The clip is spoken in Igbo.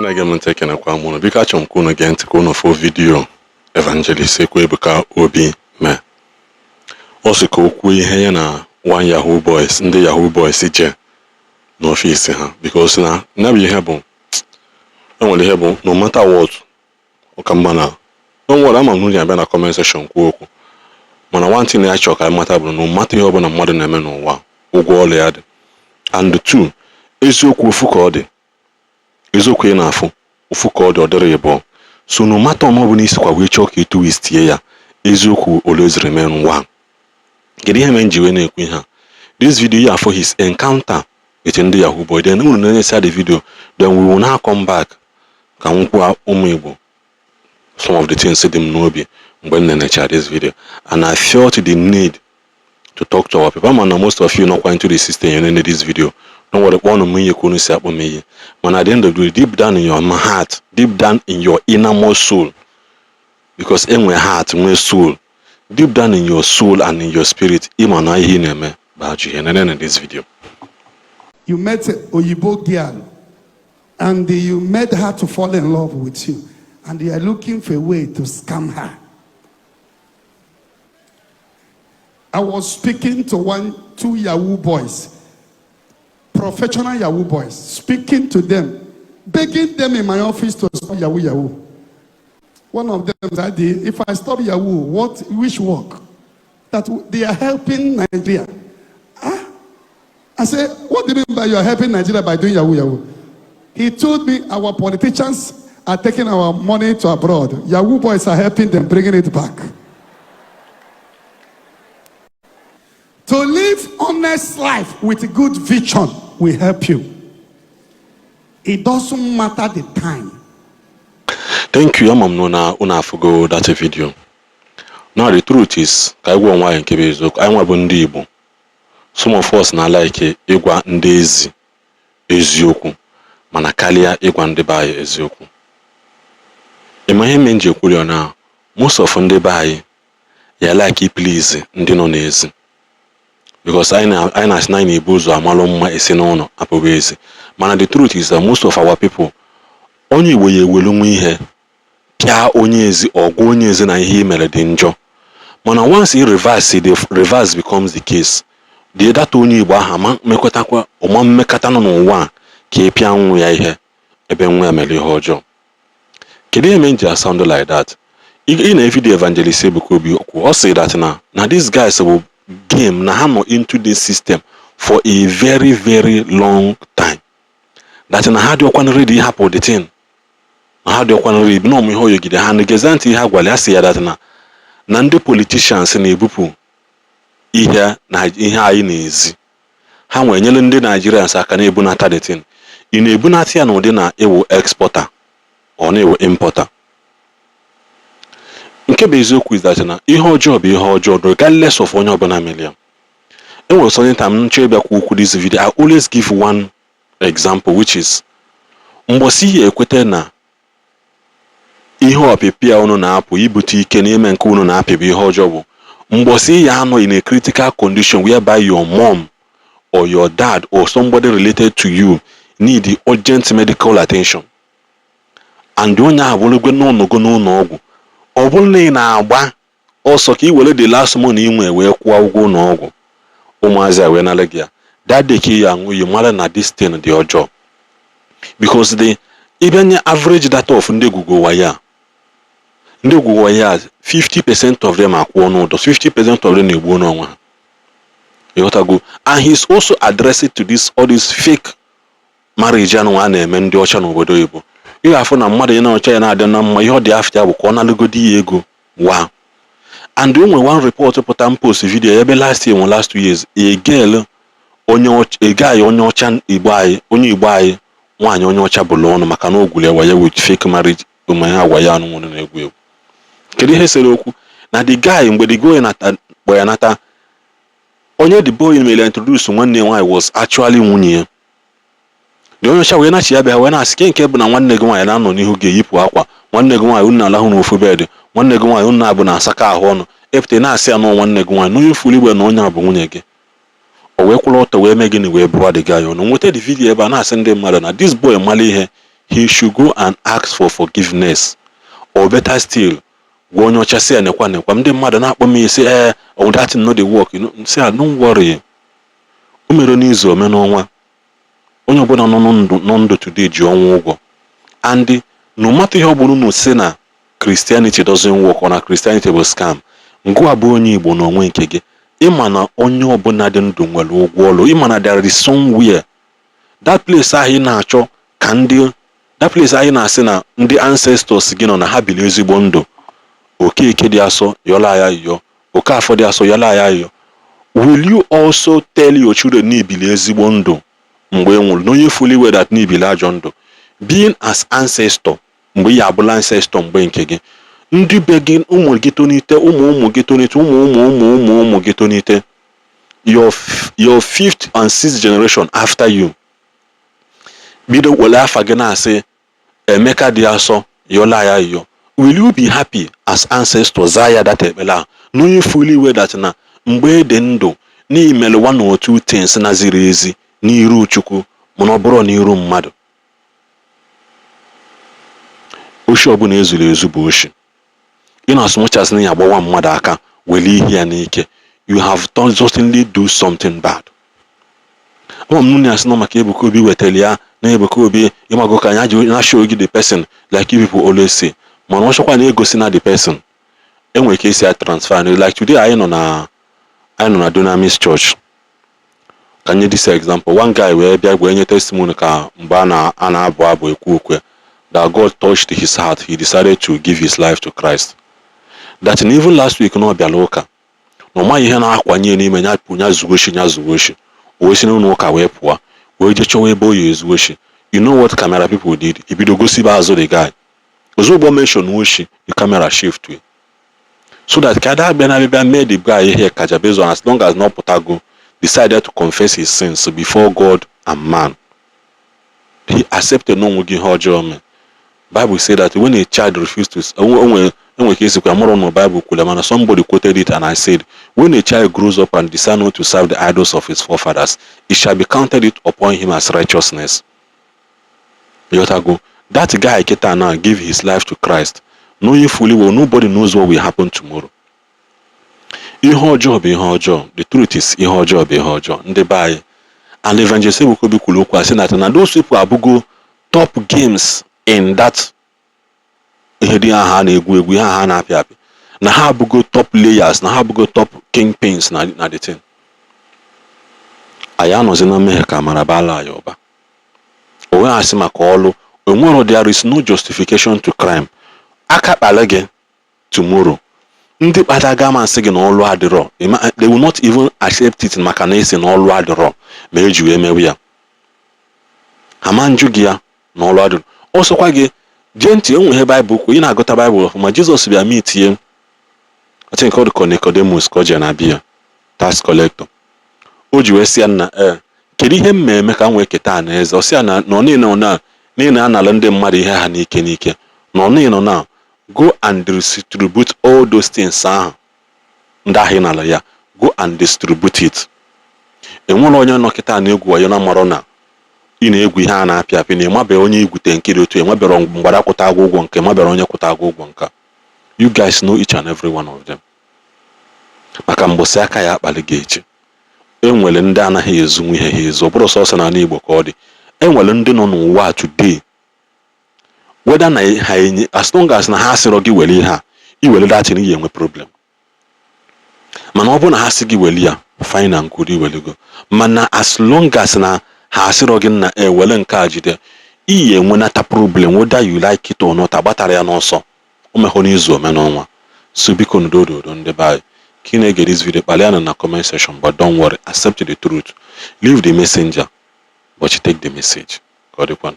Na-ege m ntị, ekenekwa m unu. Biko, achọrọ m ka unu gee ntị ka unu fụ video Evangelist Ebuka Obi mee. Ọ sị ka o kwuo ihe ya na one Yahoo boys, ndị Yahoo boys je n'office ha, because na ya bụ ihe bụ enwere ihe bụ no matter what, ọ ka mma na o nwere ama m na unu abịa na comment section kwuo okwu. Mana one thing ya chọrọ ka anyị mata bụ, no matter ihe ọbụla mmadụ na-eme n'ụwa, ụgwọ ọrụ ya dị. And two, eziokwu ofu ka ọ dị. Eziokwu ị na-afụ, ofu ka ọ dị, ọ dịrị ịbụọ. So no matter ọnụ ọbụla isikwa wee chọọ ka ị twistie ya, eziokwu always remain one. Kedu ihe mere m ji wee na-ekwu ihe a? This video ya for his encounter with ndị Yahoo boy, then unu na-enyesa the video, then we will now come back ka m kwuo ụmụ Igbo some of the things dị m n'obi mgbe m nenecha this video and I felt the need to talk to our people. Ama na most of you nọkwa into the system, you nene this video, don't worry, kpọọ m ihe ka unu si akpọ m iyi. Mana at the end of the day, deep down in your heart, deep down in your innermost soul, because enwe heart, nwee soul, deep down in your soul and in your spirit, ịma na ihe ị na-eme bụ ajọ ihe. Nene na this video. You met a Oyibo girl and you made her to fall in love with you, and you are looking for a way to scam her. I was speaking to one, two Yahoo boys, professional Yahoo boys, speaking to them, begging them in my office to stop Yahoo Yahoo. One of them said, "If I stop Yahoo, what, which work?" That they are helping Nigeria. Ah? I said, "What do you mean by you are helping Nigeria by doing Yahoo Yahoo?" He told me, "Our politicians are taking our money to abroad. Yahoo boys are helping them, bringing it back." To live honest life with good vision will help you. It doesn't matter the time. Thank you. Ama m na unu afụgo that video. Now, the truth is, ka anyị gwa onwe anyị nke bụ eziokwu. Anyị nwa bụ ndị Igbo, some of us na like ịgwa ndị ezi eziokwu, mana karịa ịgwa ndị be anyị eziokwu. Ịma ihe mere m ji ekwuri ya na most of ndị be anyị ya like please ndị nọ n'ezi, because anyị na-asị na anyị na-ebu ụzọ amalụ mma esi n'ụlọ apụghị ezi. Mana the truth is that most of our people, onye Igbo ya ewelu nwa ihe pịa onye ezi, ọgwa onye ezi na ihe i mere dị njọ. Mana once he reverse, the reverse becomes the case, the data onye Igbo ahụ ama mmekọtakwa ọma mmekọta nọ n'ụwa a ka ị pịa nwa ya ihe ebe nwa ya mere ihe ọjọọ. Kedu ihe mere m ji sound like that? Ị na video Evangelist Ebuka Obi okwu, ọ sị that na these guys bụ game na ha nọ into this system for a very, very long time, that na ha dị ọkwa ready ịhapụ the thing, na ha dị ọkwa ready na ọmụ ihe oyogide ha na geze ntị ihe ha gwara ya. Sị ya that na ndị politicians na-ebupụ ihe na ihe anyị na-ezi ha nwere nyere ndị Nigerians aka na-ebunata the thing. Ị na-ebunata ya n'ụdị na ịwụ exporter, ọ na-ewu importer. Nke bụ eziokwu is that na ihe ọjọọ bụ ihe ọjọọ regardless of onye ọbụla mere ya. Enwere certain time m chọọ ịbịakwa okwu this video, I always give one example, which is mgbọsị ya ekweta na ihe ọpịpịa unu na-apụ ibute ike n'ime nke unu na-apị bụ ihe ọjọọ, bụ mgbọsị ya anọ in a critical condition whereby your mom or your dad or somebody related to you need urgent medical attention, and onye ahụ bụrụgwe n'ọnọgo n'ụlọ ọgwụ, ọ bụrụ na ị na-agba ọsọ ka ị were the last money ị nwee wee kwụọ ụgwọ ụlọ ọgwụ, ụmụazị a wee nara gị ya, that day ka ị ya aṅụ iyi mara na this thing dị ọjọọ. Because the ịbịa nye average data of ndị Google waya, ndị Google waya, 50% of them akwụọ n'ụdọ, 50% of them na-egbu n'onwe ha. Ịghọtago? And he's also addressing to this all this fake marriage anụ a na-eme ndị ọcha n'obodo oyibo. Ị ga-afụ na mmadụ ya na ọcha ya na-adị na mma, ihe ọ dị afọ ya bụ ka ọ nalụgodi ya ego wa. And o nwere one report pụta m post video ebe last year, nwe last 2 years, a girl onye a guy onye ọcha Igbo anyị, onye Igbo anyị nwaanyị onye ọcha bụrụ ọnụ maka na ogwuru ya wayo with fake marriage. Ụmụ ya agwa ya anụ nwere na-egwu egwu. Kedu ihe sere okwu na the guy? Mgbe the guy nata kpọ ya nata, onye the boy mere introduce nwanne ya nwaanyị was actually nwunye ya. The onye ọcha wee nachi ya bịa wee na-asị ke nke bụ na nwanne gị nwaanyị na-anọ n'ihu ga-eyipụ akwa, nwanne gị nwaanyị unu na-alahụ n'ofu bed, nwanne gị nwaanyị unu na-abụ na-asaka ahụ ọnụ, epụta na-asị ya nọ nwanne gị nwaanyị na onye furu igbe na onye a bụ nwunye gị. O wee kwụrụ ọtọ wee mee gịnị? Wee bụọ the guy ọnụ. Nweta the video ebe a na-asị ndị mmadụ na this boy mara ihe. He should go and ask for forgiveness, or better still, gwa onye ọcha sị ya, "Nekwa, nekwa, ndị mmadụ na-akpọ m isi, ee, oh, that thing no dey work." Sị ya, "Don't worry, o mere n'izu, ome n'ọnwa." Onye ọbụla nọ ndụ, nọ ndụ today ji ọnwụ ụgwọ. And no matter ihe ọ bụla unu si na Christianity doesn't work or na Christianity bụ scam, ngụwa bụ onye Igbo n'onwe nke gị, ịma na onye ọbụla dị ndụ nwere ụgwọ ọlụ. Ịma na there is somewhere, that place ahụ ị na-achọ ka ndị, that place ahụ ị na-asị na ndị ancestors gị nọ na ha biri ezigbo ndụ. Okeke dị asọ yọla ya yọ, Okafọ dị asọ yọla ya yọ. Will you also tell your children na ibili ezigbo ndụ mgbe ị nwụrụ, na onye fully well that na ibili ajọ ndụ, being as ancestor, mgbe ị abụla ancestor, mgbe nke gị, ndị be gị, ụmụ gị tonite, ụmụ ụmụ gị tonite, ụmụ ụmụ ụmụ ụmụ ụmụ gị tonite, your fifth and sixth generation after you bido were afa gị na-asị, "Emeka dị asọ yọla ya yọ," will you be happy as ancestor zaa ya that ekpere ahụ, knowing fully well that na mgbe ị dị ndụ n'imere one or two things na ziri ezi n'iru Chukwu, mana ọ bụrụ n'iru mmadụ? Oshi ọbụla ezuru ezu bụ oshi. In as much as na ya agbawa mmadụ aka were ihe ya n'ike, you have done, certainly do something bad. Ama m nụ ya sị nọ maka Ebuka Obi wetara ya na Ebuka Obi, ịmago ka anya ji na show gị the person, like you people always say. Mana ọ chọkwa na egosi na the person enwere ka esi ya transfer. Like today, anyị nọ na Dunamis Church. Ka nye this example: one guy wee bịa wee nye testimony ka mgbe a na-abụ abụ ekwu okwe that God touched his heart, he decided to give his life to Christ, that in even last week na ọ bịara ụka na ọ maghị ihe na-akwanye n'ime ya pụ ya zuo oshi, ya zuo oshi. O wee si n'ụlọ ụka wee pụọ, wee jee chọwa ebe o ya ezu oshi. You know what camera people did? Ebido gosibe azụ the guy. Ozugbo mention oshi, the camera shift way so that ka ada bịa na abịa mee the guy ihe kaja, based on as long as na ọ pụtago, decided to confess his sins before God and man, he accepted na onwe gị ihe ọjọọ mee. Bible say that when a child refused to, onwe enwe ka esikwa mụrụ na Bible kwuru, mana somebody quoted it and I said, when a child grows up and decide not to serve the idols of his forefathers, it shall be counted it upon him as righteousness. Yotago, that guy kita now give his life to Christ, knowing fully well nobody knows what will happen tomorrow. Ihe ọjọọ bụ ihe ọjọọ. The truth is, ihe ọjọọ bụ ihe ọjọọ, ndị be anyị. And Evangelist Ebuka Obi kwuru okwu a sị na those people abụgo top games in that ihe dị ahụ a na-egwu egwu, ihe ahụ a na-apị apị, na ha abụgo top players, na ha abụgo top kingpins na the thing. Anyị anọzi na mmehie ka amara baala anyị ụba. O nweghị asị maka ọlụ onwero. There is no justification to crime. Aka kpala gị tomorrow, ndị kpata ga amasị gị na ọlụ adịrọ. They will not even accept it, maka na esi na ọlụ adịrọ ma eji wee mewe ya. Ha ma njụ gị ya na ọlụ adịrọ. Ọsọkwa gị jee ntị, enwe ihe Baịbụl kwuru. Ị na-agụta Baịbụl ọfụma, Jizọs bịa meet, I think ọ dị ka Nicodemus, ka ọ jee na bịa tax collector. O ji wee sị ya, "Nna, ee, kedu ihe m ma-eme ka m wee keta na eze?" Ọ sị ya na ọ niile na niile anala ndị mmadụ ihe ha n'ike n'ike, na ọ niile na go and distribute all those things ahụ ndị ahụ ị nala ya, go and distribute it. Enwere onye nọ kịta na-egwu wayo na marọ na ị na-egwu ihe a na-apị apị, na ịmabeghị onye igwute nke dị otu, enwebere mgbada kwụta agwụ ụgwọ nke mabere onye kwụta agwụ ụgwọ nke. You guys know each and every one of them. Maka mgbụsị aka ya akpali gị echi, enwere ndị anaghị ezunwu ihe ha ezu. Ọ bụrụ sọsọ n'ala Igbo ka ọ dị. Enwere ndị nọ n'ụwa today, whether na ha enye, as long as na ha sịrọ gị were ihe a, iwere datin, ya enwe problem. Mana ọ bụrụ na ha sị gị were ya, fine and good, iwelego. Mana as long as na ha asịrọ gị na ewere nke a jide, iyi enwenata problem, whether you like it or not. Agbatara ya n'ọsọ, o mehụ n'izu, ome n'ọnwa. So biko, ndododo, ndị be anyị, ka ị na-ege this video, kpalịa na comment section. But don't worry, accept the truth, leave the messenger, but you take the message. Ka ọ dịkwanụ.